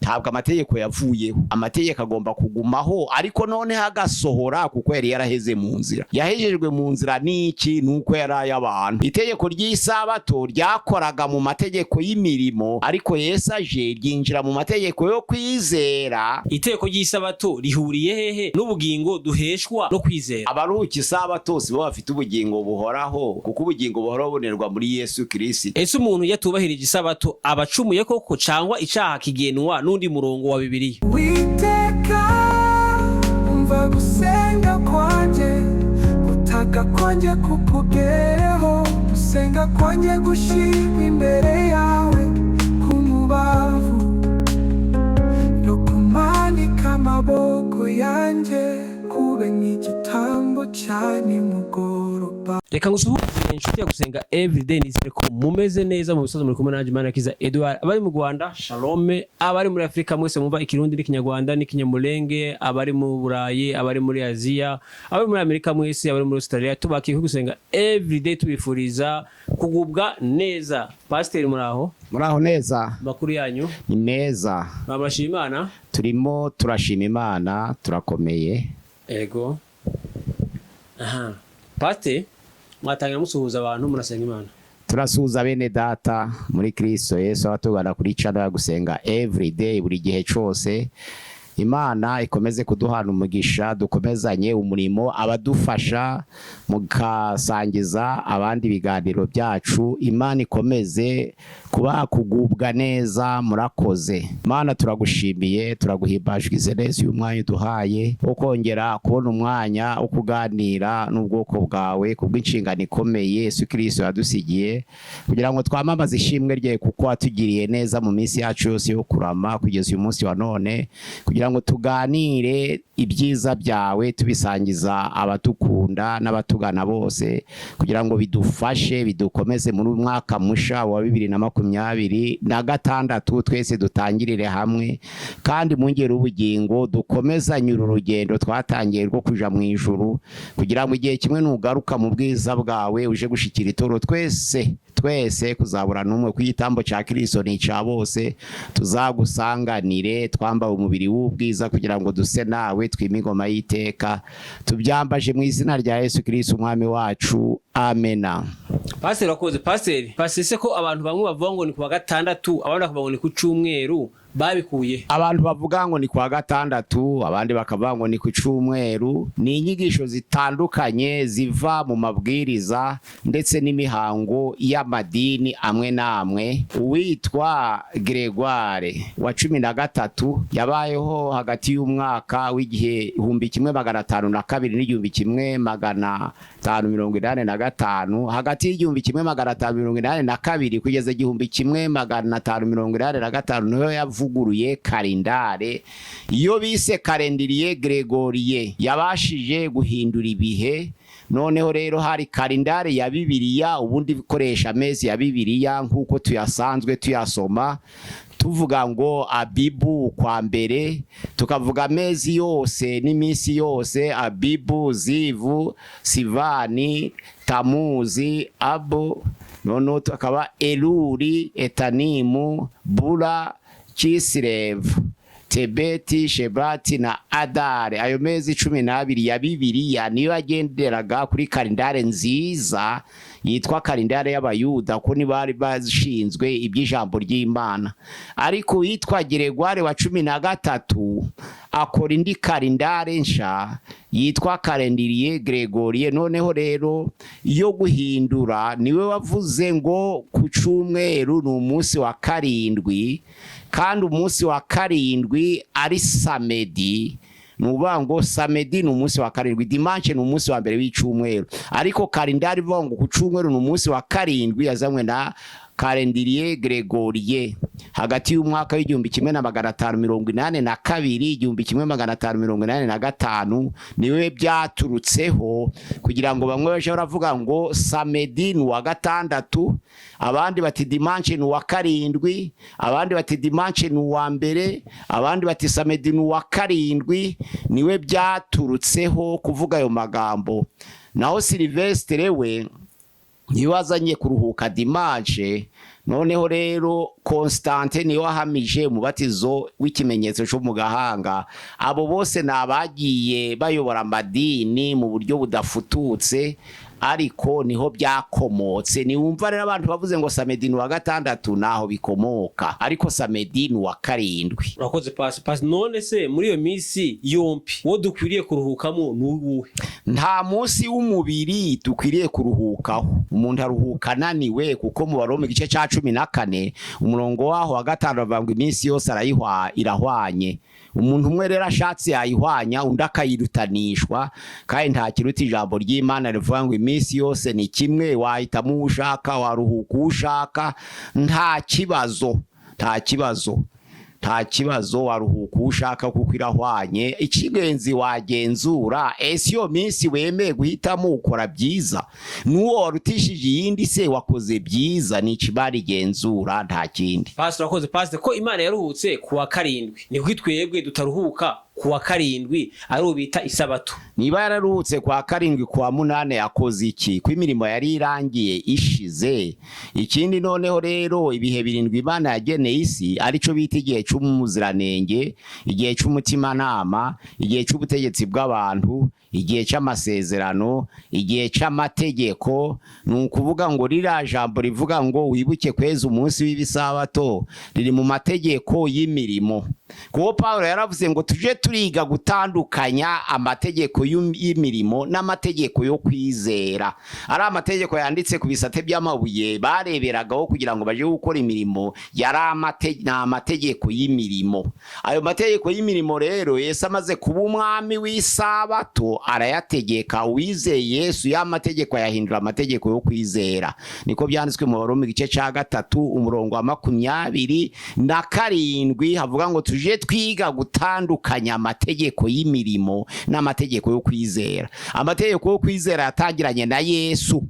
Ntabwo amategeko yavuyeho, amategeko agomba kugumaho, ariko noneho agasohora kuko yari yaraheze mu nzira. Yahejejwe mu nzira n'iki? Nuko yari ay'abantu. Itegeko ry'isabato ryakoraga mu mategeko y'imirimo, ariko Yesu aje ryinjira mu mategeko yo kwizera. Itegeko ry'isabato rihuriye hehe n'ubugingo duheshwa no kwizera? Abaruhuka isabato si bo bafite ubugingo buhoraho, kuko ubugingo buhoraho bubonerwa muri Yesu Kirisito. Ese umuntu iyo atubahirije isabato aba acumuye koko, cangwa icaha kigenwa n'undi murongo wa Bibiliya? Uwiteka, umva gusenga kwanjye, gutaka kwanjye kukugereho, gusenga kwanjye gushyirwa imbere yawe k'umubavu, no kumanika amaboko yanjye kube nk'igitambo cya nimugoroba. Reka ngusuhuze, inshuti ya Gusenga Everyday. Nizere ko mumeze neza mu bisozo. Muri kumwe nanjye, Manirakiza Edouard. Abari mu Rwanda, shalome. Abari muri Afurika mwese mwumva Ikirundi n'Ikinyarwanda n'Ikinyamulenge, abari mu Burayi, abari muri Aziya, abari muri Amerika mwese, abari muri Australia, tubakiye kuri Gusenga Everyday, tubifuriza kugubwa neza. Pasiteri, muraho? Muraho neza. Amakuru yanyu? Ni meza. Bamashima Imana. Turimo turashima Imana, turakomeye. Ego, aha pasiteri, mwatangira musuhuza abantu, munasenga Imana. Turasuhuza bene data muri Kristo Yesu abatugana kuri channel ya Gusenga Everyday buri gihe cyose. Imana ikomeze kuduhana umugisha, dukomezanye umurimo, abadufasha mukasangiza abandi ibiganiro byacu. Imana ikomeze kuba kugubwa neza. Murakoze. Imana, turagushimiye, turaguhimbaje neza uyu mwanya uduhaye wo kongera kubona umwanya wo kuganira n'ubwoko bwawe kubw'inshingano ikomeye Yesu Kristo yadusigiye kugira ngo twamamaze ishimwe rye, kuko watugiriye neza mu minsi yacu yose yo kurama kugeza uyu munsi wa none, kugira ngo tuganire ibyiza byawe, tubisangiza abadukunda n'abatugana bose, kugira ngo bidufashe, bidukomeze muri uyu mwaka musha wa 2026. Twese dutangirire hamwe kandi mu ngero ubugingo, dukomezanye uru rugendo twatangiye rwo kuja mu ijuru, kugira ngo igihe kimwe nugaruka mu bwiza bwawe uje gushikira itoro, twese twese kuzabura n'umwe, ku igitambo cya Kristo ni icya bose, tuzagusanganire twambaye umubiri w'ubwiza, kugira ngo duse nawe, twime ingoma y'iteka. Tubyambaje mu izina rya Yesu Kristo umwami wacu, amena. Pasiteri, wakoze. Pasiteri, se ko abantu bamwe bavuga ngo ni ku wa gatandatu, abandi bakavuga ngo ni ku cyumweru, babikuye? Abantu bavuga ngo ni kuwa gatandatu, abandi bakavuga ngo ni ku cyumweru, ni inyigisho zitandukanye ziva mu mabwiriza ndetse n'imihango y'amadini amwe n'amwe. Uwitwa Gregoire wa 13 yabayeho hagati y'umwaka w'igihe 1502 n'1585. Hagati y'1582 kugeza 1585 niho yavuguruye kalendare iyo bise calendrier grégorien. Yabashije guhindura ibihe. Noneho rero hari kalendare ya Bibiliya, ubundi ikoresha amezi ya Bibiliya nk'uko tuyasanzwe tuyasoma, tuvuga ngo Abibu kwa mbere, tukavuga amezi yose n'iminsi yose: Abibu, Zivu, Sivani, Tamuzi, Abo, noneho tukaba Eluri, Etanimu, Bula, Kisirevu, Tebeti, Shebati na Adare. Ayo mezi 12 ya Bibiliya niyo yagenderaga kuri kalendare nziza yitwa kalendare y'Abayuda, ko ntibari bashinzwe iby'ijambo ry'Imana. Ariko uwitwa Geregware wa 13 akora indi kalendare nsha yitwa calendrier grégorien. Noneho rero yo guhindura, niwe wavuze ngo ku cyumweru ni umunsi wa karindwi, kandi umunsi wa karindwi ari samedi. Ni ukuvuga ngo samedi ni umunsi wa karindwi, dimanche ni umunsi wa mbere w'icyumweru. Ariko kalendari ivuga ngo ku cyumweru ni umunsi wa karindwi yazanywe na calendrier grégorien hagati y'umwaka w'1582, 1585. Niwe byaturutseho, kugira ngo bamwe baje baravuga ngo samedi ni uwa gatandatu, abandi bati dimanche ni uwa karindwi, abandi bati dimanche ni uwa mbere, abandi bati samedi ni uwa karindwi. Niwe byaturutseho kuvuga ayo magambo. Naho Silvestre we Niwe wazanye kuruhuka dimanche. Noneho rero Constante niwe wahamije umubatizo w'ikimenyetso cyo mu gahanga. Abo bose ni abagiye bayobora amadini mu buryo budafututse, ariko niho byakomotse. Niwumva rero abantu bavuze ngo samedi ni uwa gatandatu, naho bikomoka, ariko samedi ni uwa karindwi. Urakoze, pasi. Pasi, none se muri iyo minsi yompi uwo dukwiriye kuruhukamo ni uwuhe? Nta munsi w'umubiri dukwiriye kuruhukaho. Umuntu aruhuka ananiwe, kuko mu Baroma igice cya 14 umurongo waho wa 5 bavuga ngo iminsi yose arayihwa irahwanye. Umuntu umwe rero ashatse yayihwanya, undi akayirutanishwa, kandi nta kiruta ijambo ry'Imana rivuga ngo iminsi yose ni kimwe. Wahitamo uwo ushaka, waruhuka uwo ushaka, nta kibazo, nta kibazo, nta kibazo. Waruhuka uwo ushaka kuko irahwanye. Icy'ingenzi wagenzura: ese iyo minsi wemeye guhitamo ukora byiza? N'uwo warutishije iyindi se wakoze byiza? Ni ikibari igenzura, nta kindi. Pasi, urakoze. Pasi, ko Imana yaruhutse ku wa karindwi, ni kuko twebwe tutaruhuka ku wa karindwi, ari uwo bita isabato? Niba yararuhutse kwa karindwi, kwa munane yakoze iki, ko imirimo yari irangiye ishize? Ikindi noneho rero, ibihe birindwi Imana yageneye isi, arico bita igihe cy'umuziranenge, igihe cy'umutimanama, igihe cy'ubutegetsi bw'abantu, igihe cy'amasezerano, igihe cy'amategeko, ni ukuvuga ngo ririya jambo rivuga ngo wibuke kweza umunsi w'ibisabato riri mu mategeko y'imirimo, kuko Pawulo yaravuze ngo tuje turiga gutandukanya amategeko y'imirimo n'amategeko yo kwizera. Ari amategeko yanditse ku bisate by'amabuye bareberagaho kugira ngo baje gukora imirimo, yari ni amategeko y'imirimo. Ayo mategeko y'imirimo rero, Yesu amaze kuba umwami w'isabato arayategeka. Uwizeye Yesu, ya mategeko ayahindura amategeko yo kwizera. Niko byanditswe mu Baroma igice cya 3 umurongo wa 27, havuga ngo tuje twiga gutandukanya amategeko y'imirimo n'amategeko yo kwizera. Amategeko yo kwizera yatangiranye na Yesu.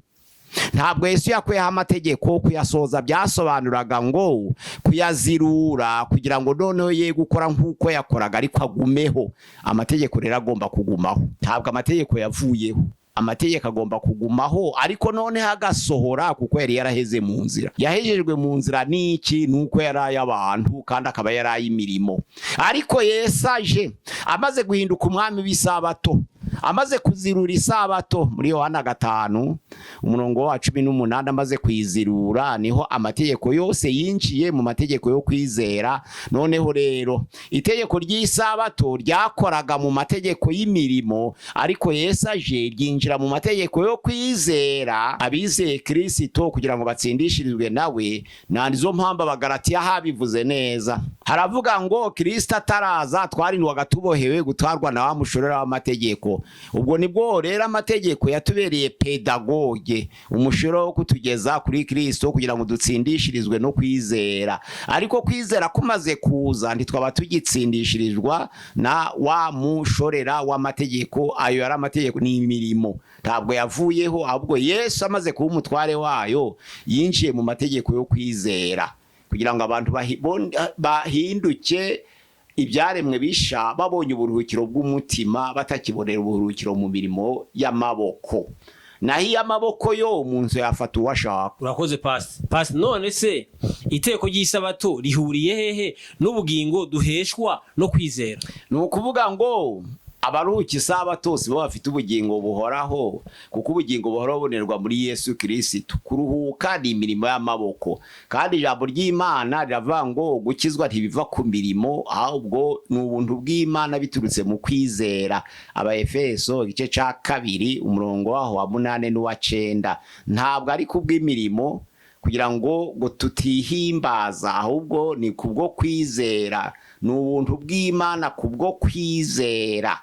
Ntabwo Yesu yakuyeho amategeko. Kuyasohoza byasobanuraga ngo kuyazirura, kugira ngo noneho ye gukora nk'uko yakoraga, ariko agumeho. Amategeko rero agomba kugumaho, ntabwo amategeko yavuyeho. Amategeko agomba kugumaho, ariko noneho agasohora, kuko yari yaraheze mu nzira. Yahejejwe mu nzira n'iki? Ni uko yari ay'abantu kandi akaba yari ay'imirimo. Ariko Yesu aje amaze guhinduka umwami w'isabato, amaze kuzirura isabato muri Yohana 5 umurongo wa 18, amaze kuyizirura niho amategeko yose yinjiye mu mategeko yo kwizera. Noneho rero itegeko ry'isabato ryakoraga mu mategeko y'imirimo, ariko Yesu aje ryinjira mu mategeko yo kwizera abizeye Kristo kugira ngo batsindishirizwe nawe. Nizo mpamvu Abagalatiya habivuze neza, haravuga ngo Kristo ataraza twarindwaga tubohewe gutwarwa na wa mushorera w'amategeko. Ubwo nibwo rero amategeko yatubereye pédagogue, umushoro wo kutugeza kuri Kristo kugira ngo dutsindishirizwe no kwizera. Ariko kwizera kumaze kuza, ntitwaba tugitsindishirizwa na wa mushorera w'amategeko. Ayo yari amategeko, ni imirimo, ntabwo yavuyeho, ahubwo Yesu amaze kuba umutware wayo yinjiye mu mategeko yo kwizera kugira ngo abantu bahinduke ibyaremwe bisha, babonye uburuhukiro bw'umutima, batakibonera uburuhukiro mu mirimo y'amaboko. Naho iy'amaboko yo mu nzu yafata uwo ashaka. Urakoze, pasi. Pasi, none se iteko ry'isabato rihuriye hehe n'ubugingo duheshwa no kwizera? Ni ukuvuga ngo abaruhuka isabato si bo bafite ubugingo buhoraho, kuko ubugingo buhoraho bubonerwa muri Yesu Kirisitu. Kuruhuka ni imirimo y'amaboko, kandi ijambo ry'Imana riravuga ngo gukizwa ntibiva ku mirimo, ahubwo ni ubuntu bw'Imana biturutse mu kwizera. Abaefeso igice cya 2 umurongo waho wa 8 n'uwa 9. Ntabwo ari kubw'imirimo kugira ngo tutihimbaza, ahubwo ni kubwo kwizera, ni ubuntu bw'Imana kubwo kwizera.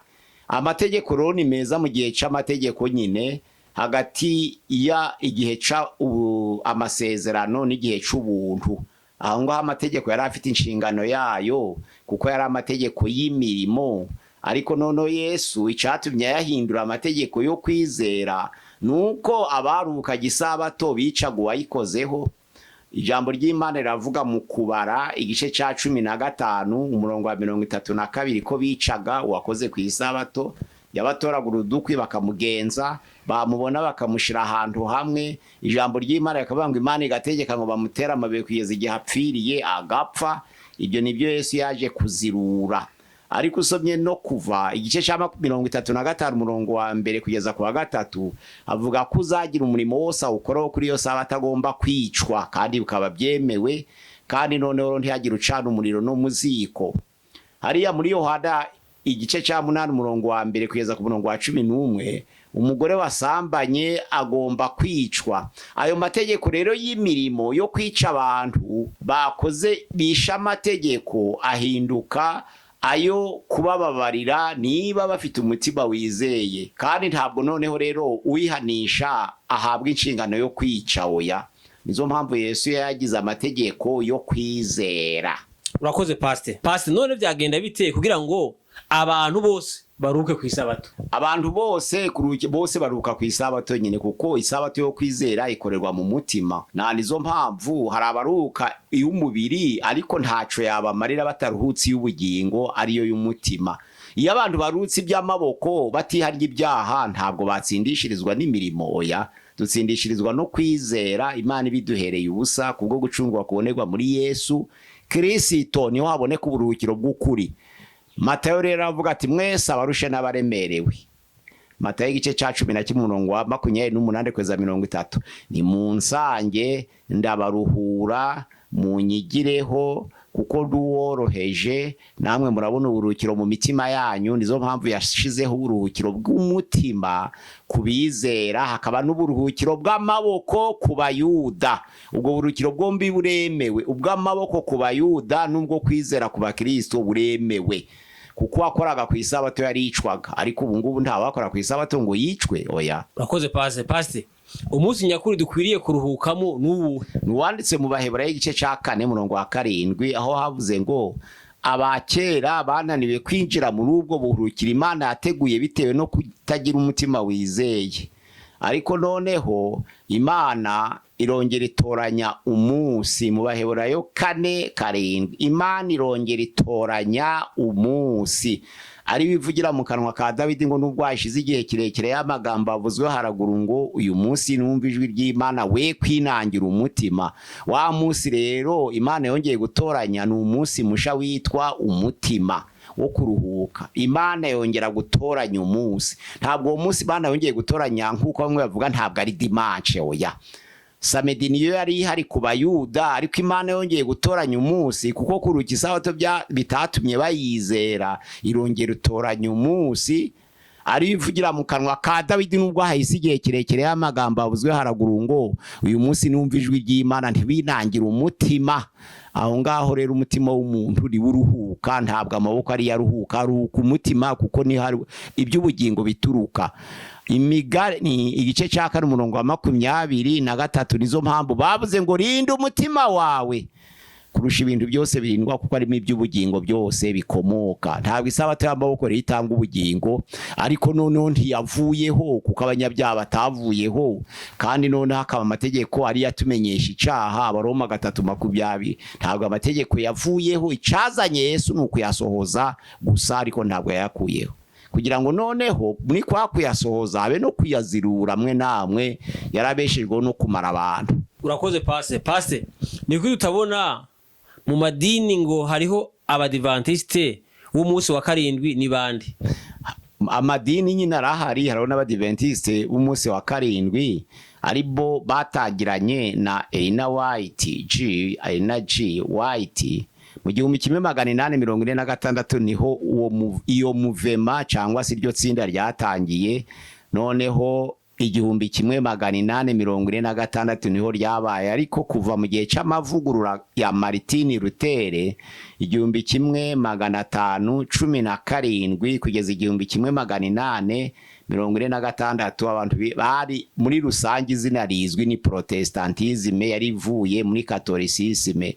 Amategeko rero ni meza mu gihe c'amategeko nyine, hagati ya igihe ca amasezerano n'igihe c'ubuntu. Aho ngaho amategeko yari afite inshingano yayo, kuko yari amategeko y'imirimo. Ariko noneho Yesu icatumye ayahindura amategeko yo kwizera nuko abaruhukaga isabato bicaga uwayikozeho. Ijambo ry'Imana riravuga mu Kubara igice ca 15 umurongo wa 32 ko bicaga uwakoze ku isabato. Yabatoragura udukwi bakamugenza, bamubona bakamushyira ahantu hamwe. Ijambo ry'Imana rikavuga ngo Imana igategeka ngo bamutere amabuye kugeza igihe apfiriye, agapfa. Ibyo nibyo Yesu yaje kuzirura. Ariko usomye no Kuva igice cya 35, umurongo wa mbere kugeza ku wa gatatu, avuga ko uzagira umurimo wose awukoraho kuri iyo saha atagomba kwicwa, kandi bikaba byemewe. Kandi noneho ntihagire ucana umuriro no mu ziko. Hariya muri Yohana igice cya 8, umurongo wa mbere kugeza ku murongo wa 11, umugore wasambanye agomba kwicwa. Ayo mategeko rero y'imirimo yo kwica abantu bakoze bishe amategeko ahinduka ayo kubababarira niba bafite umutima wizeye. Kandi ntabwo noneho rero uwihanisha ahabwa inshingano yo kwica, oya. Nizo mpamvu Yesu yagize amategeko yo kwizera. Urakoze, pasite. Pasite, none byagenda bite kugira ngo abantu bose baruhuke ku isabato? Abantu bose bose baruhuka ku isabato nyine, kuko isabato yo kwizera ikorerwa mu mutima. Na nizo mpamvu hari abaruhuka iy'umubiri, ariko ntaco yabamarira bataruhutse iy'ubugingo, ariyo y'umutima. Iyo abantu baruhutse iby'amaboko batiharya ibyaha, ntabwo batsindishirizwa n'imirimo, oya. Dutsindishirizwa no kwizera Imana ibiduhereye ubusa kubwo gucungurwa kubonerwa muri Yesu Kirisito. Niho haboneka uburuhukiro bw'ukuri. Matayo rero avuga ati: "Mwese abarushe n'abaremerewe", Matayo igice cya 11, umurongo wa 28 kugeza 30, "ni munsange ndabaruhura, munyigireho kuko ndi uworoheje, namwe murabona uburuhukiro mu mitima yanyu." Nizo mpamvu yashizeho uburuhukiro bw'umutima ku bizera, hakaba n'uburuhukiro bw'amaboko ku Bayuda. Ubwo buruhukiro bwombi buremewe, ubw'amaboko ku Bayuda n'ubwo kwizera ku Bakristo buremewe, kuko wakoraga ku isabato yaricwaga, ariko ubu ngubu ntawakora ku isabato ngo yicwe, oya. Urakoze, pasite. Pasite, umunsi nyakuri dukwiriye kuruhukamo n'uwuhe? Nuwanditse mu Baheburayo igice cya 4, umurongo wa 7, aho havuze ngo abakera bananiwe kwinjira muri ubwo buruhukiro Imana yateguye bitewe no kutagira umutima wizeye. Ariko noneho Imana irongera itoranya umunsi. Mu Baheburayo 4:7, Imana irongera itoranya umunsi, ari bivugira mu kanwa ka Dawidi ngo nubwo hashize igihe kirekire y'amagambo avuzwe haraguru, ngo uyu munsi numva ijwi ry'Imana we kwinangira umutima. Wa munsi rero Imana yongeye gutoranya ni umunsi musha witwa umutima wo kuruhuka. Imana yongera gutoranya umunsi. Ntabwo uwo munsi Imana yongeye gutoranya, nk'uko bamwe bavuga, ntabwo ari dimanche, oya. Samedi niyo yari ihari ku Bayuda, ariko Imana yongeye gutoranya umunsi kuko kuruka isabato bitatumye bayizera. Irongera itoranya umunsi, ari ivugira mu kanwa ka Dawidi nubwo hahise igihe kirekire y'amagambo avuzwe haraguru, ngo uyu munsi numva ijwi ry'Imana ntibinangire umutima. Aho ngaho rero umutima w'umuntu uri uruhuka, ntabwo amaboko ariyo aruhuka, aruhuka umutima, kuko niho hari iby'ubugingo bituruka. Imigani igice cya 4, umurongo wa 23, nizo mpamvu bavuze ngo rinda umutima wawe kurusha ibintu byose birindwa, kuko harimo iby'ubugingo byose bikomoka. Ntabwo isabato y'amaboko rero itanga ubugingo, ariko noneho ntiyavuyeho kuko abanyabyaha batavuyeho. Kandi noneho hakaba amategeko ariyo atumenyesha icaha, Abaroma 3:20. Ntabwo amategeko yavuyeho, icazanye Yesu ni ukuyasohoza gusa, ariko ntabwo yayakuyeho, kugira ngo noneho muri kwa kuyasohoza habe no kuyazirura mwe namwe yarabeshejweho no kumara abantu. Urakoze, pasite. Pasite, ni kuki tutabona mu madini ngo hariho Abadivantisite b'umunsi wa karindwi? Ni bande? Amadini nyine arahari, hariho n'Abadiventisite b'umunsi wa karindwi, aribo batangiranye na Elena White G, Elena G White mu 1846. Niho iyo mouvement cyangwa se iryo tsinda ryatangiye. Noneho 1846 niho ryabaye, ariko kuva mu gihe c'amavugurura ya Martin Luther 1517 kugeza 1846, abantu bari muri rusange izina rizwi ni Protestantisme, yari ivuye muri Catholicisme.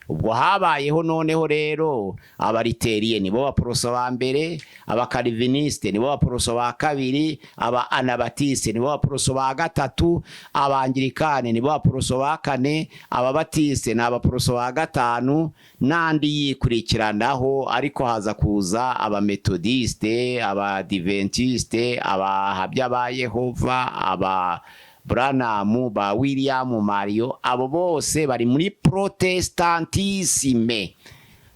Ubwo habayeho noneho rero Abariteriye, nibo baporoso ba mbere, Abakarivinisite nibo baporoso ba kabiri, aba Anabatiste nibo baporoso ba gatatu, Abangirikane nibo baporoso ba kane, Ababatiste ni abaporoso ba gatanu, n'andi yikurikiranaho. Ariko haza kuza Abametodiste, Abadiventisite, Abahamya ba Yehova, aba Branham, ba William Mario, abo bose bari muri Protestantisme.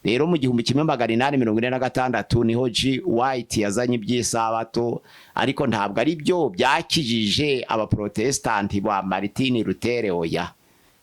Rero mu 1846 niho G White yazanye iby'isabato, ariko ntabwo ari byo byakijije Abaprotestanti ba Martin Luther. Oya,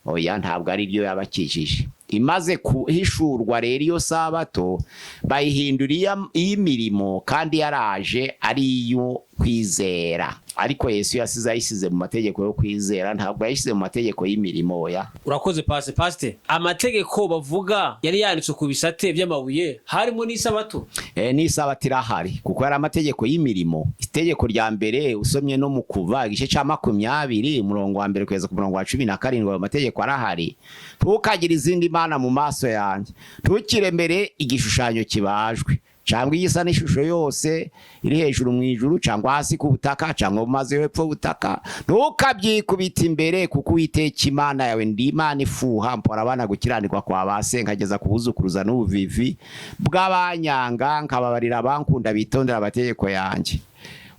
oya, ntabwo ari byo yabakijije. Imaze kuhishurwa rero iyo sabato, bayihindura iy'imirimo kandi yaraje ari iyo kwizera. Ariko Yesu yasize ayisize mu mategeko yo kwizera, ntabwo yayishyize mu mategeko y'imirimo, oya. Urakoze, pase. Pasite, amategeko bavuga yari yanditswe ku bisate by'amabuye, harimo n'isabato? N'isabato irahari, kuko yari amategeko y'imirimo. Itegeko rya mbere, usomye no mu Kuva igice cya 20, umurongo wa mbere kugeza ku murongo wa 17, ayo mategeko arahari: "Ntukagire izindi mana mu maso yanjye, ntukiremere igishushanyo kibajwe cyangwa igisa n'ishusho yose iri hejuru mu ijuru, cyangwa hasi ku butaka, cyangwa mu mazi yo hepfo y'ubutaka. Ntukabyikubita imbere, kuko Uwiteka Imana yawe ndi Imana ifuha, mpora abana gukiranirwa kwa ba se nkageza ku buzukuruza n'ubuvivi bw'abanyanga, nkababarira abankunda bitondera amategeko yanjye."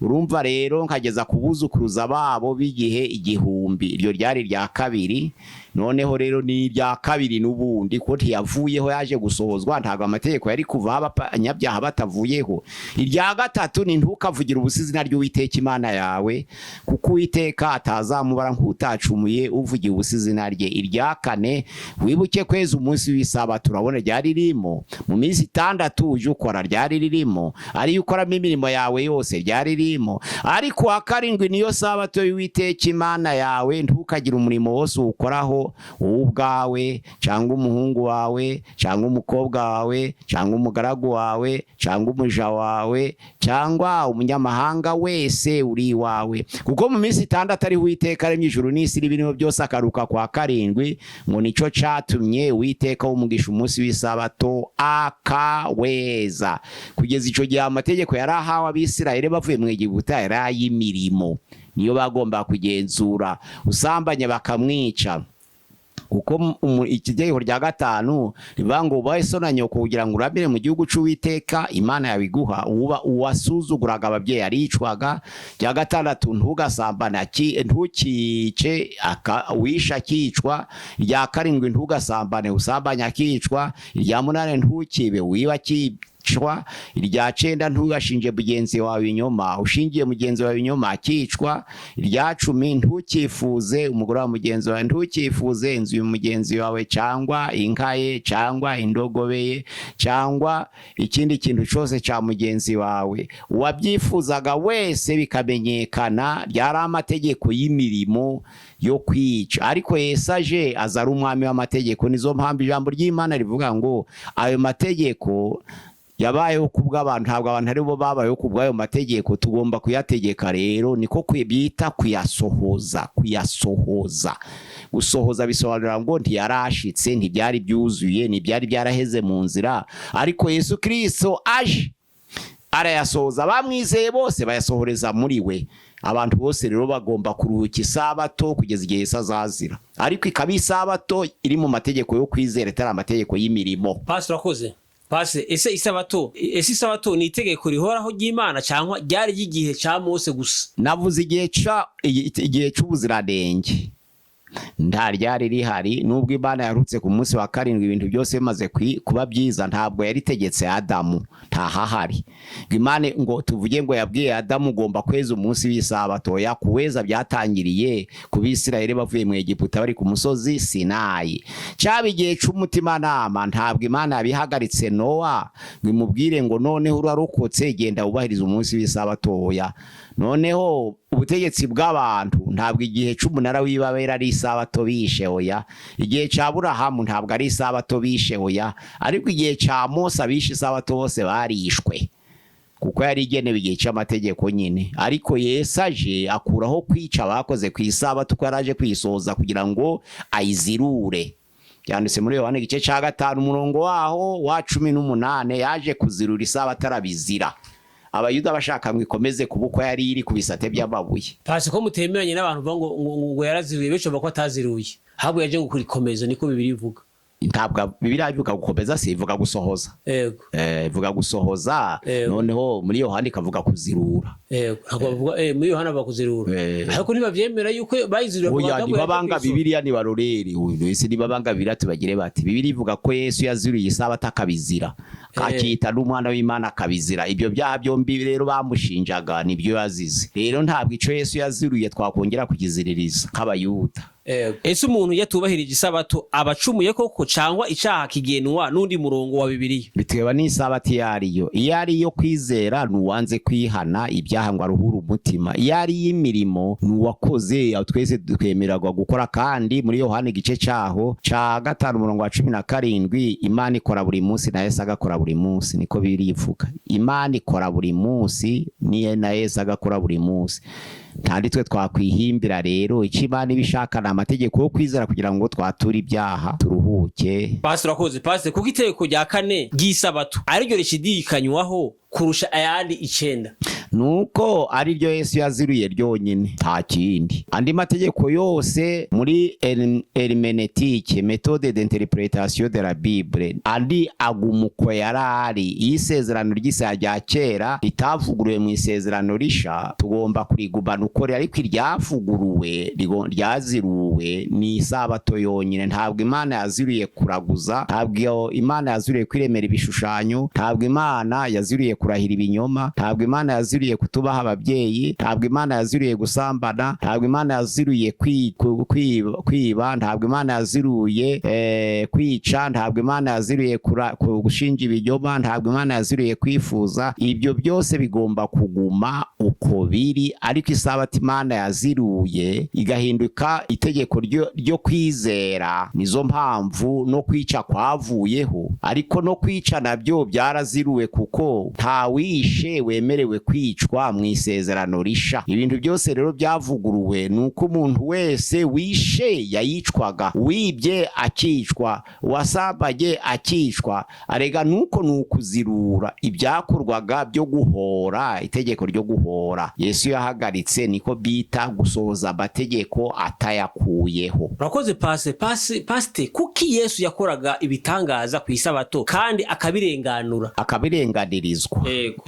Urumva rero, nkageza ku buzukuruza babo b'igihe 1000. Iryo ryari irya kabiri. Noneho rero ni irya kabiri n'ubundi ko ntiyavuyeho, yaje gusohozwa. Ntabwo amategeko yari kuvaho abanyabyaha batavuyeho. Irya gatatu ni: "Ntukavugire ubusa izina ry'Uwiteka Imana yawe, kuko Uwiteka atazamubara nk'utacumuye uvugiye ubusa izina rye." Irya kane: "Wibuke kweza umunsi w'isabato." Urabona ryari ririmo. "Mu minsi 6 ujye ukora", ryari ririmo. "Ariyo ukoramo imirimo yawe yose", ryari ririmo. "Ariko uwa karindwi niyo sabato y'Uwiteka Imana yawe, ntukagire umurimo wose uwukoraho, wowe ubwawe cyangwa umuhungu wawe cyangwa umukobwa wawe cyangwa umugaragu wawe cyangwa umuja wawe cyangwa umunyamahanga wese uri iwawe, kuko mu minsi 6 ariho Uwiteka aremye ijuru n'isi n'ibirimo byose, akaruka kwa karindwi." Ngo nicyo catumye Uwiteka w'umugisha umunsi w'isabato akaweza. Kugeza icyo gihe, amategeko yari ahawe Abisirayeli bavuye mu Egiputa yari ay'imirimo, niyo bagomba kugenzura. Usambanya bakamwica, kuko itegeko rya gatanu rivuga ngo: "Ubahe so na nyoko kugira ngo uramire mu gihugu c'Uwiteka Imana yawe iguha." Uba uwasuzuguraga ababyeyi aricwaga. Rya gatandatu: "Ntugasambane, ntukice, wishe akicwa." Irya karindwi: "Ntugasambane, usambanye akicwa." Irya munani: "Ntukibe, wiba akicwa." Irya cenda: "Ntugashinje mugenzi wawe ibinyoma, ushingiye mugenzi wawe ibinyoma akicwa." Irya 10: "Ntukifuze umugore wa mugenzi wawe, ntukifuze inzu ya mugenzi wawe, cyangwa inka ye, cyangwa indogobe ye, cyangwa ikindi kintu cyose cya mugenzi wawe." Uwabyifuzaga wese bikamenyekana, ryari amategeko y'imirimo yo kwica. Ariko Yesu aje, aza ari umwami w'amategeko. Nizo mpamvu ijambo ry'Imana rivuga ngo ayo mategeko yabayeho kubw'abantu, ntabwo abantu ari bo babayeho kubw'ayo mategeko. Tugomba kuyategeka rero, niko bita kuyasohoza. Kuyasohoza, gusohoza bisobanura ngo ntiyarashitse, ntibyari byuzuye, ntibyari byaraheze mu nzira, ariko Yesu Kirisito aje arayasohoza. Bamwizeye bose bayasohoreza muri we. Abantu bose rero bagomba kuruhuka isabato kugeza igihe Yesu azazira, ariko ikaba isabato iri mu mategeko yo kwizera, itari amategeko y'imirimo. Pasi, urakoze, pasi. Ese isabato ni itegeko rihoraho ry'Imana, cyangwa ryari ry'igihe cya Mose gusa? Navuze igihe c'ubuziranenge nta ryari rihari. Nubwo Imana yarutse ku munsi wa karindwi ibintu byose bimaze kuba byiza, ntabwo yaritegetse Adamu, ntahahari. Ngo Imana, ngo tuvuge ngo yabwiye Adamu: "Ugomba kweza umunsi w'isabato." Ya kuweza byatangiriye ku Bisirayeli bavuye mu Egiputa, bari ku musozi Sinayi. Cyaba igihe c'umutimanama, ntabwo Imana yabihagaritse Nowa ngo imubwire ngo: "Noneho urarokotse, genda wubahirize umunsi w'isabato." Oya. Noneho ubutegetsi bw'abantu, ntabwo igihe c'umunara w'Ibabera ari isabato bishe, oya. Igihe ca Burahamu ntabwo ari isabato bishe, oya. Ariko igihe ca Mose, abishe isabato bose barishwe, kuko yari igenewe igihe cy'amategeko nyine. Ariko Yesu aje akuraho kwica abakoze ku isabato, ko yari aje kuyisohoza kugira ngo ayizirure. Byanditse muri Yohana igice cya 5, umurongo waho wa 18. Yaje kuzirura isabato, arabizira. Abayuda bashaka ngo ikomeze kuba uko yari iri ku bisate by'amabuye. Pasi, ko mutemeranye n'abantu bavuga ngo yaraziruye, benshi bavuga ko ataziruye, ahubwo yaje ngo kurikomeza, niko Bibiliya ivuga. Ntabwo Bibiliya ivuga gukomeza, si ivuga gusohoza. Ivuga gusohoza. Noneho muri Yohana ikavuga kuzirura. Yego, ntabwo bavuga muri Yohana bavuga kuzirura. Ariko ntibavyemera yuko bayizirura. Oya, ntibabanga Bibiliya, nibarorere ese ntibabanga Bibiliya. Tubagire bati Bibiliya ivuga ko Yesu yaziriye isabato akabizira, akita n'umwana w'Imana akabizira. Ibyo byaha byombi rero bamushinjaga nibyo yazize. Rero ntabwo ico Yesu yaziruye twakongera kukiziririza nk'Abayuda. Ese umuntu yatubahirije isabato aba acumuye koko, cangwa icaha kigenwa n'undi murongo wa Bibiliya? Biterwa n'isabato iyo ariyo. Iyo ari iyo kwizera, ni uwanze kwihana ibyaha ngo aruhure umutima. Iyo ari iy'imirimo, ni uwakoze. Aho twese twemererwa gukora. Kandi muri Yohana igice cyaho ca 5, umurongo wa 17, Imana ikora buri munsi na Yesu agakora buri munsi, niko birivuga. Imana ikora buri munsi niye na Yesu agakora buri munsi, ntandi twe twakwihimbira. Rero icyo Imana iba ishaka ni amategeko yo kwizera kugira ngo twature ibyaha turuhuke. Pasi, urakoze. Pasi, kuko itegeko rya kane ry'isabato ariryo rishidikanywaho kurusha ayandi 9. Nuko ari ryo Yesu yaziruye ryonyine, nta kindi. Andi mategeko yose muri herméneutique, méthode d'interprétation de la Bible, andi aguma uko yari ari. Iyo isezerano ry'isaya rya kera ritavuguruwe mu isezerano risha, tugomba kurigumana uko riri. Ariko iryavuguruwe ryaziruwe ni isabato yonyine. Ntabwo Imana yaziruye kuraguza, ntabwo Imana yaziriye kwiremera ibishushanyo, ntabwo Imana yaziriye kurahira ibinyoma, ntabwo Imana yaziriye kutubaha ababyeyi, ntabwo Imana yaziriye gusambana, ntabwo Imana yaziriye kwiba, ntabwo Imana yaziruye kwica, ntabwo Imana yaziriye gushinja ibinyoma, ntabwo Imana yaziriye kwifuza. Ibyo byose bigomba kuguma uko biri. Ariko isabato Imana yaziruye igahinduka itegeko ryo kwizera, nizo mpamvu no kwica kwavuyeho. Ariko no kwica nabyo byaraziruwe, kuko nta wishe wemerewe kwicwa mu isezerano risha. Ibintu byose rero byavuguruwe, ni uko umuntu wese wishe yayicwaga, wibye akicwa, uwasambanye akicwa. Arega nuko ni ukuzirura ibyakorwaga byo guhora, itegeko ryo guhora Yesu yahagaritse, niko bita gusohoza amategeko atayakuyeho. Urakoze, pase pase pasite. Kuki Yesu yakoraga ibitangaza ku isabato kandi akabirenganura? Akabirenganirizwa. Yego.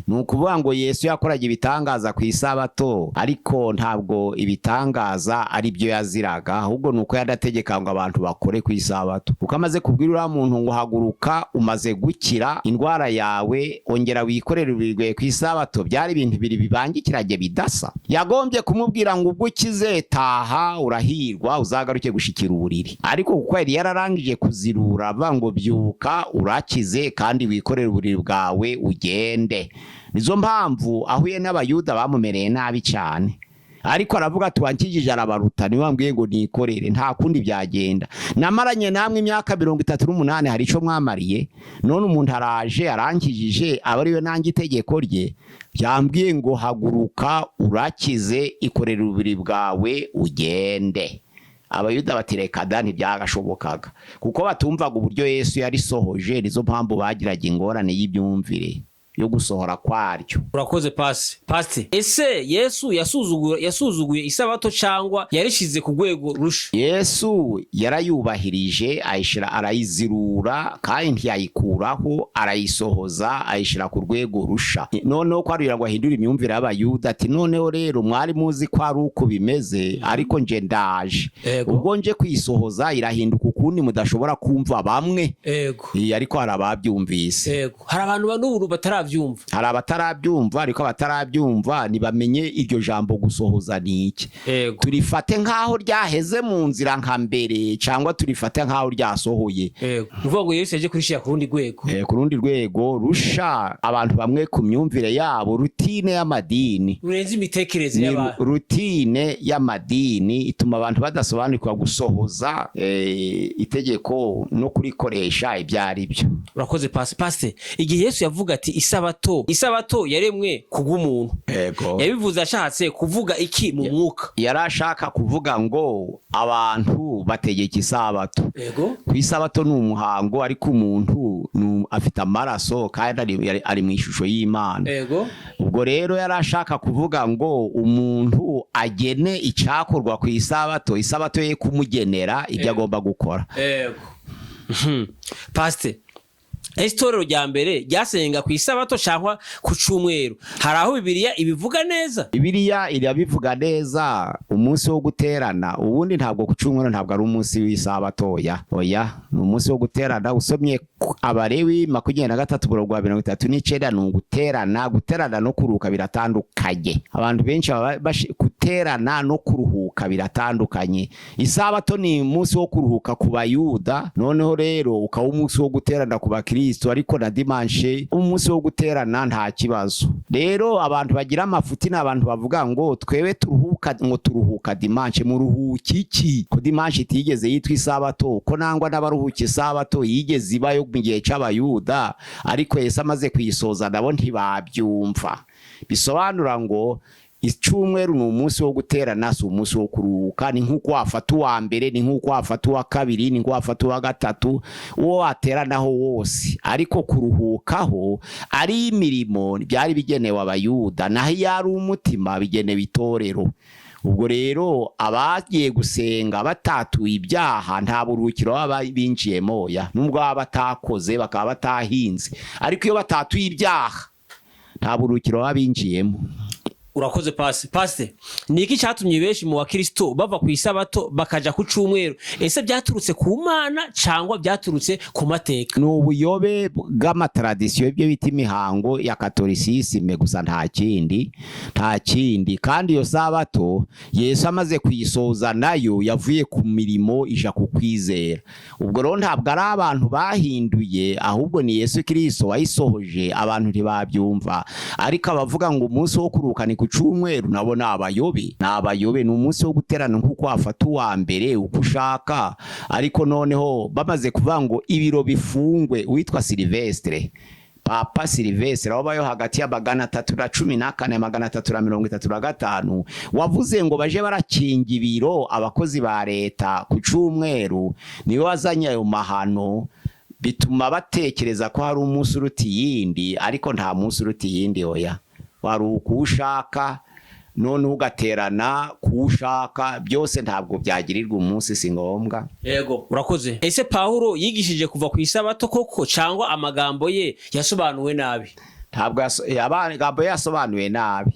Ni ukuvuga ngo Yesu yakoraga ibitangaza ku isabato, ariko ntabwo ibitangaza ari byo yaziraga, ahubwo ni uko yadategeka ngo abantu bakore ku isabato. Kuko amaze kubwira uriya muntu ngo haguruka, umaze gukira indwara yawe, ongera wikorere uburiri ku isabato, byari ibintu bibiri bibangikiranye bidasa. Yagombye kumubwira ngo ubwo ukize, taha, urahirwa, uzagaruke gushikira uburiri. Ariko kuko yari yararangije kuzirura, avuga ngo byuka, urakize, kandi wikorere uburiri bwawe ugende. Nizo mpamvu ahuye n'Abayuda bamumereye nabi cyane, ariko aravuga ati wankijije arabaruta, niwe wambwiye ngo nikorere, nta kundi byagenda. Namaranye namwe imyaka 38, hari ico mwamariye? None umuntu araje arankijije, aba ariwe nanjye itegeko rye byambwiye ngo haguruka, urakize, ikorere uburiri bwawe ugende. Abayuda bati reka da, ntibyagashobokaga, kuko batumvaga uburyo Yesu yarisohoje. Nizo mpamvu bagiraga ingorane y'ibyumvire yo gusohora kwaryo. Urakoze, pasi pasite. Ese Yesu yasuzuguye isabato cyangwa yarishize ku rwego rusha? Yesu yarayubahirije, ayishira, arayizirura, kandi ntiyayikuraho, arayisohoza, ayishira ku rwego rusha. Noneho ko arira ngo ahindure imyumvire y'Abayuda, ati noneho rero mwari muzi ko ari uko bimeze, ariko nje ndaje. Ubwo nje kuyisohoza, irahinduka ukundi mudashobora kumva bamwe. Ariko hari ababyumvise. Yego, hari abantu n'ubu batarabyumva. Hari abatarabyumva, ariko abatarabyumva ntibamenye iryo jambo gusohoza ni iki. Turifate nk'aho ryaheze mu nzira nka mbere, cyangwa turifate nk'aho ryasohoye? Yego, ni ukuvuga ngo Yesu yaje kurishyira ku rundi rwego. Ku rundi rwego rusha abantu bamwe ku myumvire yabo, routine y'amadini. Rurenze imitekerereze Ni y'abantu. routine y'amadini ituma abantu badasobanukirwa gusohoza itegeko no kurikoresha ibyo ari byo. Urakoze, pasi pasite. Igihe Yesu yavuga ati isabato Isabato yaremwe kubw'umuntu, Yego. yabivuze ashatse kuvuga iki mu mwuka? Yari ashaka kuvuga ngo abantu bategeka isabato. Ku isabato ni umuhango, ariko umuntu afite amaraso kandi ari mu ishusho y'Imana. Ubwo rero yari ashaka kuvuga ngo umuntu agene icyakorwa ku isabato, isabato ye kumugenera ibyo agomba gukora. Yego. Pasite, ese itorero rya mbere ryasenga ku isabato cyangwa ku cyumweru? Hari aho Bibiliya ibivuga neza? Bibiliya irabivuga neza. Umunsi wo guterana ubundi ntabwo ku cyumweru, ntabwo ari umunsi w'isabato, oya, oya, ni umunsi wo guterana. Usomye Abalewi 23 umurongo wa 39, ni uguterana. Guterana no kuruhuka biratandukanye. Abantu benshi baba guterana no kuruhuka biratandukanye. Isabato ni umunsi wo kuruhuka ku Bayuda, noneho rero ukaba umunsi wo guterana ku Bakristo, ariko na dimanche umunsi wo guterana, nta kibazo. Rero abantu bagira amafuti ni abantu bavuga ngo twewe turuhuka, ngo turuhuka dimanche. Muruhuka iki, ko dimanche itigeze yitwa isabato, ko nangwa n'abaruhuka isabato yigeze ibayo mu gihe c'Abayuda? Ariko Yesu amaze kuyisoza nabo ntibabyumva. Bisobanura ngo icyumweru ni umunsi wo guterana, si umunsi wo kuruhuka. Ni nk'uko wafata uwa mbere, ni nk'uko wafata uwa kabiri, ni nk'uko wafata uwa gatatu, uwo wateranaho wose. Ariko kuruhukaho ari imirimo byari bigenewe Abayuda, naho iyo ari umutima bigenewe itorero. Ubwo rero abagiye gusenga batatuye ibyaha nta buruhukiro baba binjiyemo, oya, nubwo baba batakoze bakaba batahinze, ariko iyo batatuye ibyaha nta buruhukiro baba binjiyemo. Urakoze, pasi. Pasite, ni iki cyatumye benshi mu bakristo bava ku isabato bakaja ku cyumweru? Ese byaturutse ku Mana cyangwa byaturutse ku mateka? Ni ubuyobe bw'ama traditions, ibyo bita imihango ya catholicisme gusa, nta kindi, nta kindi. Kandi iyo sabato Yesu amaze kuyisoza nayo yavuye ku mirimo ija ku kwizera. Ubwo rero ntabwo ari abantu bahinduye, ahubwo ni Yesu Kirisito wayisohoje, abantu ntibabyumva. Ariko abavuga ngo umunsi wo kuruhuka ni ku cyumweru nabo ni abayobe, ni abayobe. Ni umunsi wo guterana nk'uko wafata uwa mbere uko ushaka. Ariko noneho bamaze kuvuga ngo ibiro bifungwe, uwitwa Silvestre, Papa Silvestre wabayeho hagati ya 314, 335, wavuze ngo baje barakinga ibiro abakozi ba leta ku cyumweru, niwe wazanye ayo mahano, bituma batekereza ko hari umunsi uruta iyindi. Ariko nta munsi uruta iyindi, oya. Waruhuka uwo ushaka, noneho ugaterana kuwo ushaka, byose ntabwo byagirirwa umunsi, si ngombwa. Yego, urakoze. Ese Pawulo yigishije kuva ku isabato koko, cyangwa amagambo ye yasobanuwe nabi? Ntabwo amagambo ye yasobanuwe nabi,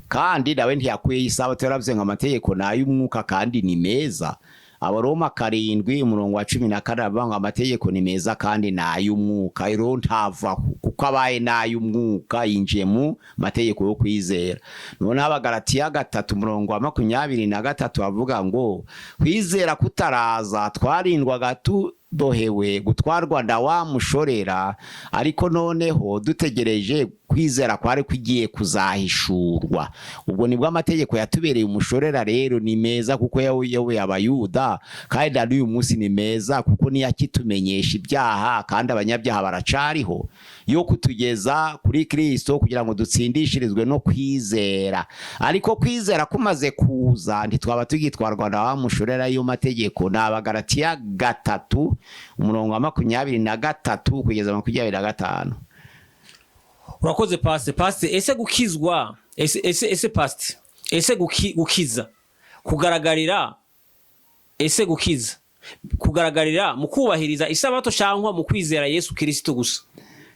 kandi nawe ntiyakuyeho isabato. Yaravuze ngo amategeko ni ay'umwuka kandi ni meza. Abaroma 7 umurongo wa 14 aravuga ngo amategeko ni meza kandi ni ay'umwuka. Rero ntavaho, kuko abaye n'ay'umwuka yinjiye mu mategeko yo kwizera. Noneho Abagalatiya 3 umurongo wa 23 bavuga ngo kwizera kutaraza twarindwaga tubohewe gutwarwa na wa mushorera, ariko noneho dutegereje kwizera kwari kugiye kuzahishurwa. Ubwo nibwo amategeko yatubereye umushorera. Rero ni meza kuko yayoboye Abayuda, kandi na n'uyu munsi ni meza kuko niyo akitumenyesha ibyaha, kandi abanyabyaha baracariho, yo kutugeza kuri Kristo kugira ngo dutsindishirizwe no kwizera. Ariko kwizera kumaze kuza ntitwaba tugitwarwa na wa mushorera y'ayo mategeko. Ni Abagalatiya 3 umurongo wa 23 kugeza 25. Urakoze, pasite. Pasite, ese gukizwa ese pasite, ese gukiza kugaragarira, ese gukiza kugaragarira mu kubahiriza isabato cyangwa mu kwizera Yesu Kirisito gusa?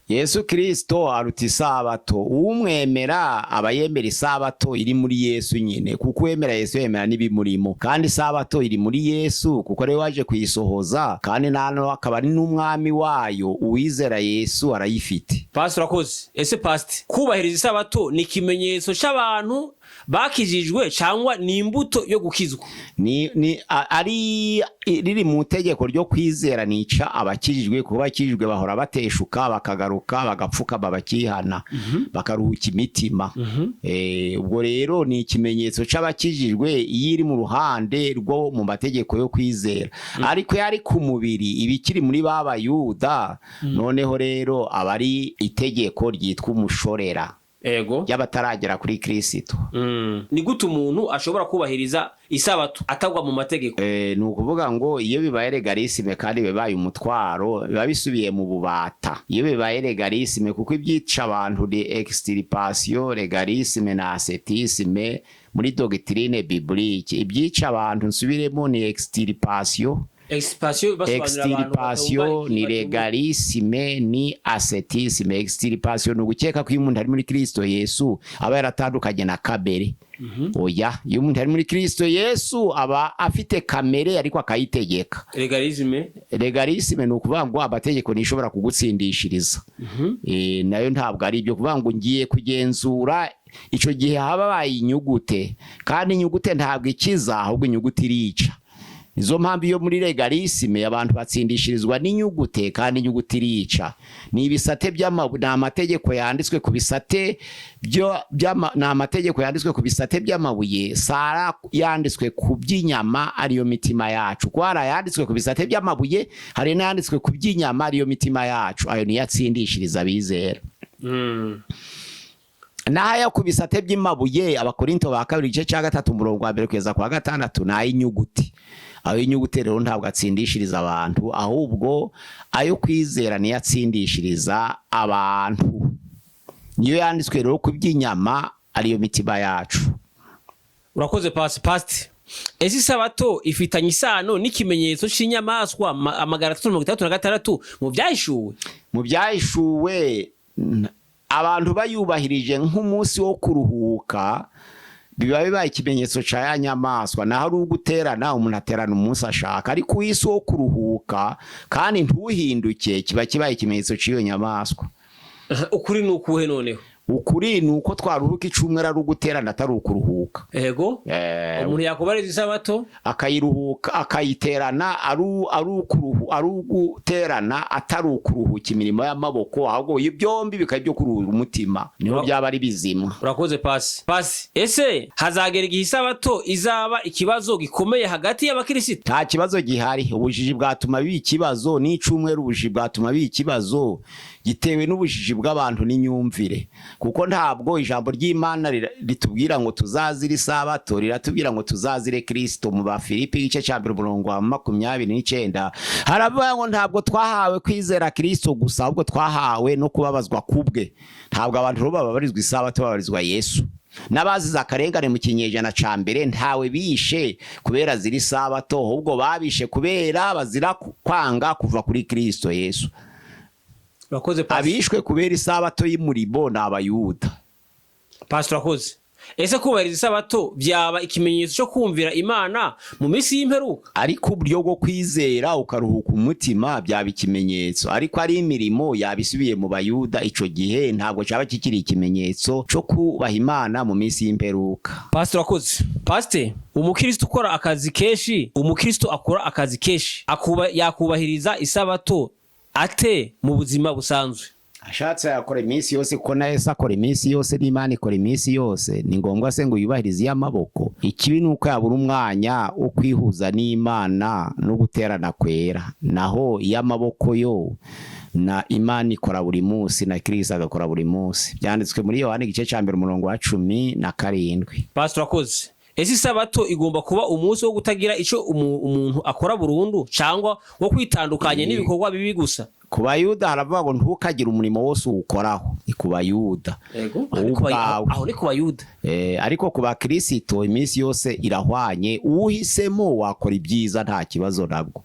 Yesu Kristo aruta isabato. Umwemera aba yemera isabato iri muri Yesu nyine, kuko uwemera Yesu yemera n'ibimurimo, kandi isabato iri muri Yesu kuko ariwe waje kuyisohoza, kandi nano akaba ari n'umwami wayo. Uwizera Yesu arayifite. Pasite, urakoze. Ese pasite, kubahiriza isabato ni ikimenyetso cy'abantu? Bakijijwe cyangwa ni imbuto yo gukizwa? Ni ari riri mu itegeko ryo kwizera, nica abakijijwe, kuba abakijijwe bahora bateshuka, bakagaruka, bagapfukama, bakihana, bakaruhuka imitima. Ubwo rero ni ikimenyetso c'abakijijwe iyo iri mu ruhande rwo mu mategeko yo kwizera, ariko iyo ari ku mubiri iba ikiri muri ba Bayuda. Noneho rero aba ari itegeko ryitwa umushorera ry'abataragera kuri Kristo. Ni gute umuntu ashobora kubahiriza isabato atagwa mu mategeko? Ni ukuvuga ngo iyo bibaye légalisme kandi bibaye umutwaro, biba bisubiye mu bubata. Iyo bibaye légalisme, kuko ibyica abantu ni extirpation, légalisme na ascétisme muri doctrine biblique. Ibyica abantu, nsubiremo, ni extirpation. Extirpation basobanurira abantu Extirpation ni légalisme, ni ascétisme. Extirpation ni ugukeka ko iyo umuntu ari muri Kristo Yesu aba yaratandukanye na kamere. Oya, iyo umuntu ari muri Kristo Yesu aba afite kamere ariko akayitegeka. Légalisme? Légalisme ni ukuvuga ngo amategeko ntishobora kugutsindishiriza. Nayo ntabwo ari ibyo kuvuga ngo ngiye kugenzura. Icyo gihe haba habaye inyugute, kandi inyugute ntabwo ikiza, ahubwo inyuguti irica. Nizo mpamvu iyo muri légalisme abantu batsindishirizwa n'inyugute, kandi inyuguti irica. Ni ibisate by'amabuye, ni amategeko yanditswe ku bisate byo ni amategeko yanditswe ku bisate by'amabuye, sara yanditswe ku by'inyama, ariyo mitima yacu. Kuko hari ayanditswe ku bisate by'amabuye, hari n'ayanditswe ku by'inyama, ariyo mitima yacu. Ayo niyo atsindishiriza abizera. N'ayo ku bisate by'amabuye, Abakorinto ba kabiri igice cya 3, umurongo wa 1 kugeza kwa 6, ni ay'inyuguti. Ayo y'inyuguti rero ntabwo atsindishiriza abantu, ahubwo ayo kwizera niyo atsindishiriza abantu. Niyo yanditswe rero ku by'inyama, ariyo mitima yacu. Urakoze, pasi. Ese isabato ifitanye isano n'ikimenyetso c'inyamaswa 366 mu Byahishuwe? Mu Byahishuwe, abantu bayubahirije nk'umunsi wo kuruhuka, biba bibaye ikimenyetso cya ya nyamaswa. Naho ari uguterana, umuntu aterana umunsi ashaka, ariko uw'isi wo kuruhuka kandi ntuhinduke, kiba kibaye ikimenyetso cy'iyo nyamaswa. Ukuri ni ukuhe noneho? Ukuri ni uko twaruhuka icumweru ari uguterana, atari ukuruhuka. Umuntu yakubariza isabato Akayiruhuka, akayiterana ari uguterana, atari ukuruhuka imirimo y'amaboko, ahubwo ibyo byombi bikaba ibyo kuruhura umutima, niho byaba ari bizima. Urakoze, pasi. Ese hazagera igihe isabato izaba ikibazo gikomeye hagati y'abakirisito? Nta kibazo gihari. Ubujiji bwatuma biba ikibazo n'icumweru, ubujiji bwatuma biba ikibazo gitewe n'ubujiji bw'abantu n'imyumvire, kuko ntabwo ijambo ry'Imana ritubwira ngo tuzazire isabato, riratubwira ngo tuzazire Kristo. Mu Bafilipi igice cya 1, umurongo wa 29, haravuga ngo ntabwo twahawe kwizera Kristo gusa, ahubwo twahawe no kubabazwa kubwe. Ntabwo abantu rero bababarizwa isabato, bababarizwa Yesu. N'abazize akarengane mu kinyejana ca mbere, ntawe bishe kubera ziri sabato, ahubwo babishe kubera bazira kwanga kuva kuri Kristo Yesu. Urakoze, pasi. Abishwe kubera isabato y'umurimo ni Abayuda. Pasi, urakoze. Ese kubahiriza isabato byaba ikimenyetso cyo kumvira Imana mu minsi y'imperuka? Ariko uburyo bwo kwizera ukaruhuka umutima byaba ikimenyetso, ariko ari imirimo yaba isubiye mu Bayuda. Ico gihe ntabwo cyaba kikiri ikimenyetso cyo kubaha Imana mu minsi y'imperuka. Pasi, urakoze. Pasite, umukristo ukora akazi kenshi, umukristo akora akazi kenshi yakubahiriza isabato ate mu buzima busanzwe? Ashatse yakora iminsi yose, kuko na Yesu akora iminsi yose, n'Imana ikora iminsi yose. Ni ngombwa se ngo yubahirize iy'amaboko? Ikibi ni uko yabura umwanya wo kwihuza n'Imana no guterana kwera. Naho iy'amaboko yo, na Imana ikora buri munsi, na Kristo agakora buri munsi. Byanditswe muri Yohana igice cya 1, umurongo wa 17. Pastor, urakoze. Ese isabato igomba kuba umunsi wo kutagira ico umuntu akora burundu, cyangwa wo kwitandukanya n'ibikorwa bibi gusa? Ku Bayuda haravuga ngo ntukagire umurimo wose uwukoraho, ni ku Bayuda. Yego. Wowe ubwawe. Aho ni ku Bayuda. Ariko ku bakirisito iminsi yose irahwanye. Uhisemo wakora ibyiza, nta kibazo nabwo.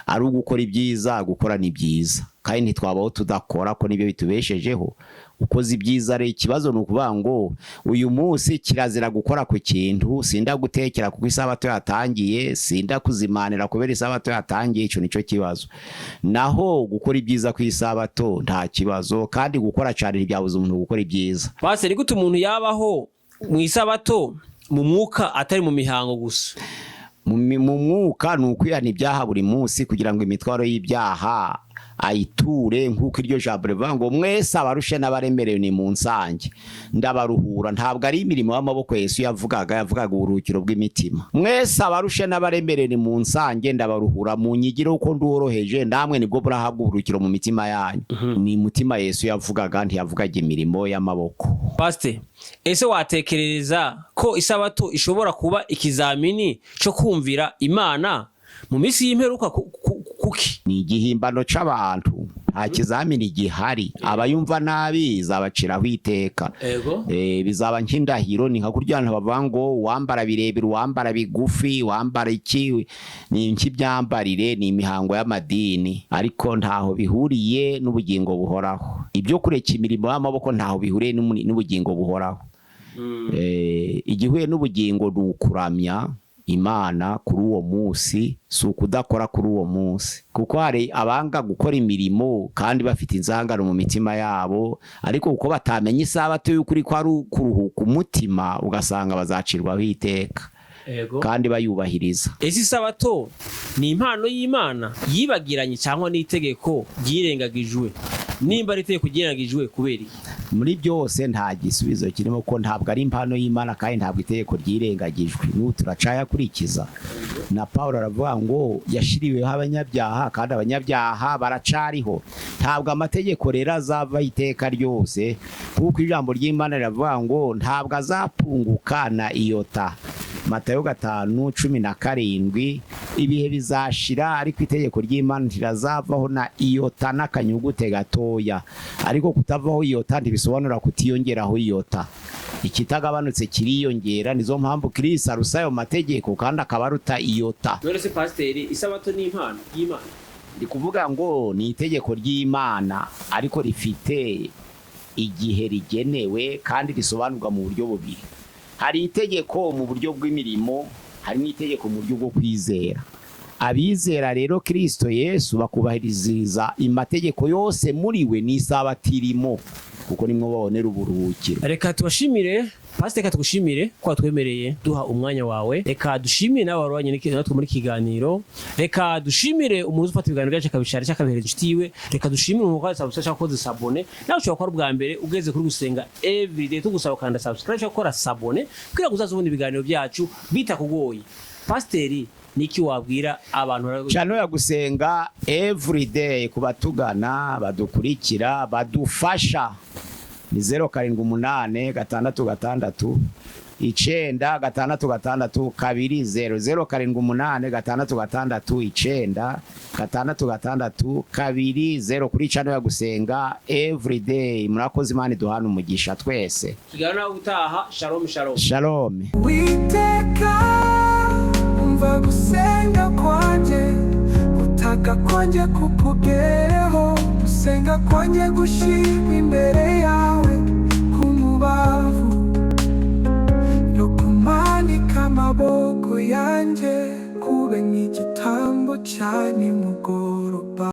Ari ugukora ibyiza, gukora ni byiza, kandi ntitwabaho tudakora, ko nibyo bitubeshejeho. Ukoze ibyiza rero, ikibazo ni ukuvuga ngo uyu munsi kirazira gukora ku kintu, sinda gutekera kuko isabato yatangiye, sinda kuzimanira kubera isabato yatangiye. Icyo nicyo kibazo. Naho gukora ibyiza ku isabato nta kibazo, kandi gukora cyane ntibyabuza umuntu gukora ibyiza. Pastor, ni gute umuntu yabaho Mu isabato mu mwuka, atari mu mihango gusa. Mu mwuka ni ukwihana ibyaha buri munsi kugira ngo imitwaro y'ibyaha ayiture, nk'uko iryo jambo rivuga ngo: "Mwese abarushe n'abaremerewe, ni mu nsange, ndabaruhura." Ntabwo ari imirimo y'amaboko Yesu yavugaga, yavugaga uburuhukiro bw'imitima. "Mwese abarushe n'abaremerewe, ni mu nsange, ndabaruhura. Mu nyigire uko nduworoheje, namwe nibwo burahabwa uburuhukiro mu mitima yanyu." Ni mutima Yesu yavugaga, ntiyavugaga imirimo y'amaboko. Pasite, ese watekereza ko isabato ishobora kuba ikizamini cyo kumvira Imana mu minsi y'imperuka? Kuki? Ni igihimbano c'abantu, nta kizamini gihari. Abayumva nabi zabaciraho iteka. Bizaba nk'indahiro, ni nka kurya abantu bavuga ngo uwambara birebire, uwambara bigufi, uwambara iki, ni nk'ibyambarire, ni imihango y'amadini, ariko ntaho bihuriye n'ubugingo buhoraho. Ibyo kureka imirimo y'amaboko ntaho bihuriye n'ubugingo buhoraho. Igihuye n'ubugingo ni ukuramya Imana kuri uwo munsi, si ukudakora kuri uwo munsi, kuko hari abanga gukora imirimo kandi bafite inzangano mu mitima yabo, ariko kuko batamenya isabato y'ukuri ko ari ukuruhuka umutima, ugasanga bazacirwaho iteka kandi bayubahiriza. Ese isabato ni impano y'Imana yibagiranye cyangwa n'itegeko ryirengagijwe? Nimba ari itegeko ryirengagijwe, kubera iki? Muri byose nta gisubizo kirimo, ko ntabwo ari impano y'Imana kandi ntabwo itegeko ryirengagijwe, n'ubu turacayakurikiza. Na Paul aravuga ngo yashiriweho abanyabyaha, kandi abanyabyaha baracariho. Ntabwo amategeko rero azava iteka ryose, kuko ijambo ry'Imana riravuga ngo ntabwo azapunguka na iyota. Matayo 5:17. Ibihe bizashira, ariko itegeko ry'Imana ntirazavaho na iyota n'akanyugute gatoya. Ariko kutavaho iyota ntibisobanura kutiyongeraho iyota. Ikitagabanutse kiriyongera. Nizo mpamvu Kirisi arusa ayo mategeko kandi akaba aruta iyota. None se pasiteri, isabato ni impano y'Imana? Ndi kuvuga ngo ni itegeko ry'Imana, ariko rifite igihe rigenewe kandi risobanurwa mu buryo bubiri. Hari itegeko mu buryo bw'imirimo, hari n'itegeko mu buryo bwo kwizera. Abizera rero Kirisito Yesu bakubahiriza amategeko yose, muri we n'isabato irimo, kuko nimwo babonera uburuhukiro. Reka tubashimire, pasiteri. Reka tugushimire ko watwemereye duha umwanya wawe. Reka dushimire nawe warubanye natwe muri kiganiro. Reka dushimire umuntu ufata ibiganiro byacu akabishara cyangwa akabihereza inshuti yiwe. Reka dushimire umuntu ukora subscribe cyangwa ukoze s'abonner. Nawe ushobora kuba ari ubwa mbere ugeze kuri Gusenga Everyday, tugusaba ukanda subscribe cyangwa gukora s'abonner kugira ngo uzaze ubona ibiganiro byacu bitakugoye. Pasiteri, niki wabwira abantu? Channel ya Gusenga Everyday, ku batugana, badukurikira, badufasha, ni 0786696620, 0786696620, kuri channel ya Gusenga Everyday. Murakoze, Imana iduhana umugisha twese. Kiganiro nawe utaha. Shalom, shalom. Shalom. Uwiteka, umva gusenga kwanjye, gutaka kwanjye kukugereho, gusenga kwanjye gushima imbere yawe ku mubavu, no kumanika amaboko yanjye kube nk'igitambo cya nimugoroba.